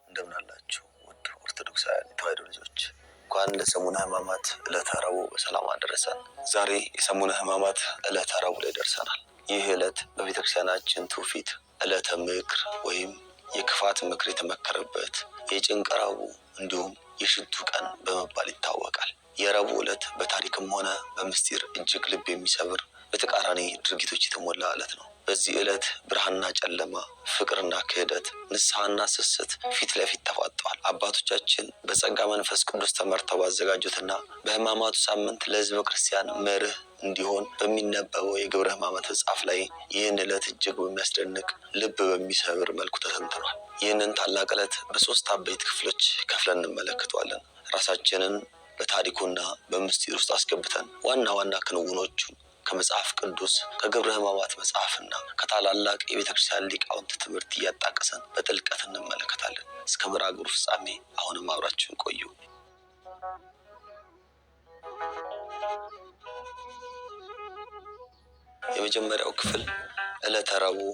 እንደምን አላችሁ ውድ ኦርቶዶክሳውያን የተዋሕዶ ልጆች፣ እንኳን ለሰሙነ ሕማማት ዕለተ ረቡዕ በሰላም አደረሰን። ዛሬ የሰሙነ ሕማማት ዕለተ ረቡዕ ላይ ደርሰናል። ይህ ዕለት በቤተክርስቲያናችን ትውፊት ዕለተ ምክር ወይም የክፋት ምክር የተመከረበት የጭንቅ ረቡዕ እንዲሁም የሽቱ ቀን በመባል ይታወቃል። የረቡዕ ዕለት በታሪክም ሆነ በምስጢር እጅግ ልብ የሚሰብር በተቃራኒ ድርጊቶች የተሞላ ዕለት ነው። በዚህ ዕለት ብርሃንና ጨለማ፣ ፍቅርና ክህደት፣ ንስሐና ስስት ፊት ለፊት ተፋጠዋል። አባቶቻችን በጸጋ መንፈስ ቅዱስ ተመርተው ባዘጋጁትና በሕማማቱ ሳምንት ለሕዝበ ክርስቲያን መርህ እንዲሆን በሚነበበው የግብረ ሕማማት መጽሐፍ ላይ ይህን ዕለት እጅግ በሚያስደንቅ ልብ በሚሰብር መልኩ ተተንትኗል። ይህንን ታላቅ ዕለት በሶስት አበይት ክፍሎች ከፍለን እንመለከተዋለን። ራሳችንን በታሪኩና በምስጢር ውስጥ አስገብተን ዋና ዋና ክንውኖቹን ከመጽሐፍ ቅዱስ፣ ከግብረ ሕማማት መጽሐፍና ከታላላቅ የቤተ ክርስቲያን ሊቃውንት ትምህርት እያጣቀሰን በጥልቀት እንመለከታለን። እስከ መርሐ ግብሩ ፍጻሜ አሁንም አብራችሁን ቆዩ። የመጀመሪያው ክፍል ዕለተ ረቡዕ፣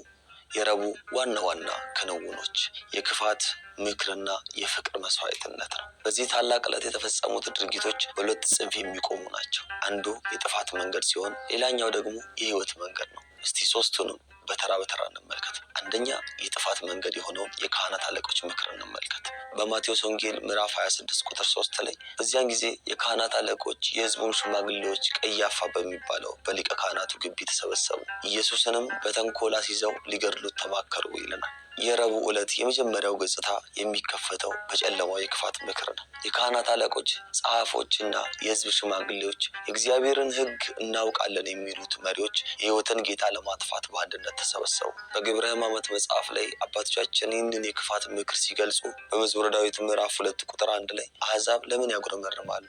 የረቡዕ ዋና ዋና ክንውኖች፣ የክፋት ምክርና የፍቅር መስዋዕትነት ነው። በዚህ ታላቅ ዕለት የተፈጸሙት ድርጊቶች በሁለት ጽንፍ የሚቆሙ ናቸው። አንዱ የጥፋት መንገድ ሲሆን፣ ሌላኛው ደግሞ የሕይወት መንገድ ነው። እስቲ ሶስቱንም በተራ በተራ እንመልከት። አንደኛ፣ የጥፋት መንገድ የሆነውን የካህናት አለቆች ምክር እንመልከት። በማቴዎስ ወንጌል ምዕራፍ 26 ቁጥር 3 ላይ በዚያን ጊዜ የካህናት አለቆች የሕዝቡም ሽማግሌዎች ቀያፋ በሚባለው በሊቀ ካህናቱ ግቢ ተሰበሰቡ፣ ኢየሱስንም በተንኮል አስይዘው ሊገድሉት ተማከሩ ይለናል። የረቡዕ ዕለት የመጀመሪያው ገጽታ የሚከፈተው በጨለማው የክፋት ምክር ነው። የካህናት አለቆች፣ ጸሐፎችና የሕዝብ ሽማግሌዎች የእግዚአብሔርን ሕግ እናውቃለን የሚሉት መሪዎች የሕይወትን ጌታ ለማጥፋት በአንድነት ተሰበሰቡ። በግብረ ሕማማት መጽሐፍ ላይ አባቶቻችን ይህንን የክፋት ምክር ሲገልጹ በመዝሙረ ዳዊት ምዕራፍ 2 ቁጥር 1 ላይ አሕዛብ ለምን ያጉረመርማሉ?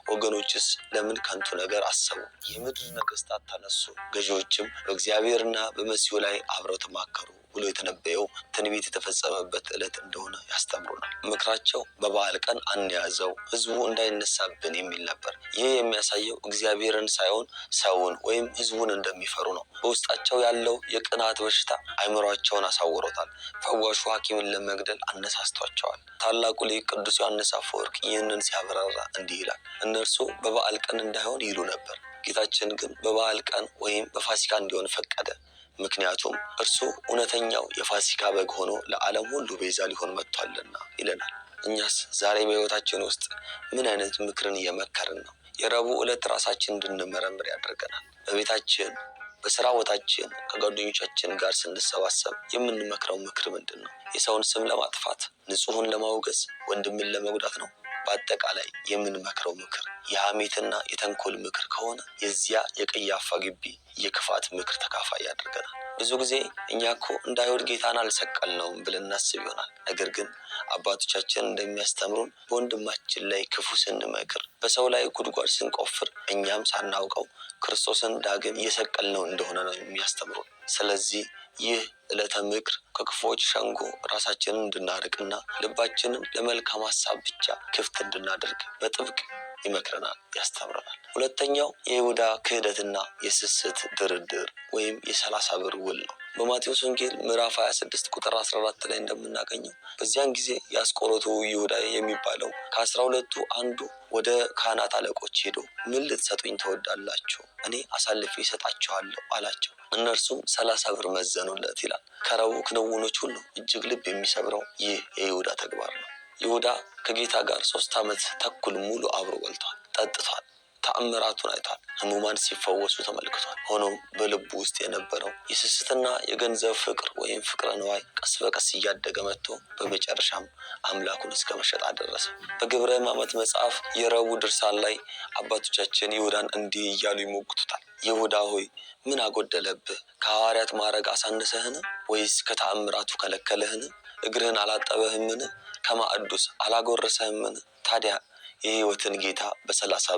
ወገኖችስ ለምን ከንቱ ነገር አሰቡ? የምድር ነገስታት ተነሱ፣ ገዢዎችም በእግዚአብሔርና በመሲሁ ላይ አብረው ተማከሩ ብሎ የተነበየው ትንቢት የተፈጸመበት ዕለት እንደሆነ ያስተምሩናል። ምክራቸው በበዓል ቀን አንያዘው፣ ሕዝቡ እንዳይነሳብን የሚል ነበር። ይህ የሚያሳየው እግዚአብሔርን ሳይሆን ሰውን ወይም ሕዝቡን እንደሚፈሩ ነው። በውስጣቸው ያለው የቅናት በሽታ አእምሯቸውን አሳውሮታል። ፈዋሹ ሐኪምን ለመግደል አነሳስቷቸዋል። ታላቁ ሊቅ ቅዱስ ዮሐንስ አፈወርቅ ይህንን ሲያብራራ እንዲህ ይላል። እነርሱ በበዓል ቀን እንዳይሆን ይሉ ነበር። ጌታችን ግን በበዓል ቀን ወይም በፋሲካ እንዲሆን ፈቀደ። ምክንያቱም እርሱ እውነተኛው የፋሲካ በግ ሆኖ ለዓለም ሁሉ ቤዛ ሊሆን መጥቷልና ይለናል። እኛስ ዛሬ በሕይወታችን ውስጥ ምን አይነት ምክርን እየመከርን ነው? የረቡዕ ዕለት ራሳችን እንድንመረምር ያደርገናል። በቤታችን፣ በስራ ቦታችን፣ ከጓደኞቻችን ጋር ስንሰባሰብ የምንመክረው ምክር ምንድን ነው? የሰውን ስም ለማጥፋት፣ ንጹሑን ለማውገዝ፣ ወንድምን ለመጉዳት ነው? በአጠቃላይ የምንመክረው ምክር የሐሜትና የተንኮል ምክር ከሆነ የዚያ የቀያፋ ግቢ የክፋት ምክር ተካፋይ ያደርገናል። ብዙ ጊዜ እኛ እኮ እንደ አይሁድ ጌታን አልሰቀልነውም ብለን እናስብ ይሆናል። ነገር ግን አባቶቻችን እንደሚያስተምሩን በወንድማችን ላይ ክፉ ስንመክር፣ በሰው ላይ ጉድጓድ ስንቆፍር እኛም ሳናውቀው ክርስቶስን ዳግም እየሰቀልነው እንደሆነ ነው የሚያስተምሩን። ስለዚህ ይህ ዕለተ ምክር ከክፉዎች ሸንጎ ራሳችንን እንድናርቅና ልባችንን ለመልካም ሀሳብ ብቻ ክፍት እንድናደርግ በጥብቅ ይመክረናል፣ ያስተምረናል። ሁለተኛው የይሁዳ ክህደትና የስስት ድርድር ወይም የ30 ብር ውል ነው። በማቴዎስ ወንጌል ምዕራፍ 26 ቁጥር 14 ላይ እንደምናገኘው በዚያን ጊዜ የአስቆሮቱ ይሁዳ የሚባለው ከ12ቱ አንዱ ወደ ካህናት አለቆች ሄዶ ምን ልትሰጡኝ ትወዳላችሁ? እኔ አሳልፌ እሰጣችኋለሁ አላቸው። እነርሱም 30 ብር መዘኑለት ይላል። ከረቡዕ ክንውኖች ሁሉ እጅግ ልብ የሚሰብረው ይህ የይሁዳ ተግባር ነው። ይሁዳ ከጌታ ጋር 3 ዓመት ተኩል ሙሉ አብሮ በልቷል፣ ጠጥቷል፣ ተአምራቱን አይቷል፣ ሕሙማን ሲፈወሱ ተመልክቷል። ሆኖም በልቡ ውስጥ የነበረው የስስትና የገንዘብ ፍቅር ወይም ፍቅረ ንዋይ ቀስ በቀስ እያደገ መጥቶ በመጨረሻም አምላኩን እስከ መሸጥ አደረሰ። በግብረ ሕማማት መጽሐፍ የረቡዕ ድርሳን ላይ አባቶቻችን ይሁዳን እንዲህ እያሉ ይሞግቱታል። ይሁዳ ሆይ ምን አጎደለብህ? ከሐዋርያት ማዕረግ አሳነሰህን? ወይስ ከተአምራቱ ከለከለህን? እግርህን አላጠበህምን? ከማዕዱስ አላጎረሰህምን? ታዲያ የሕይወትን ጌታ በ30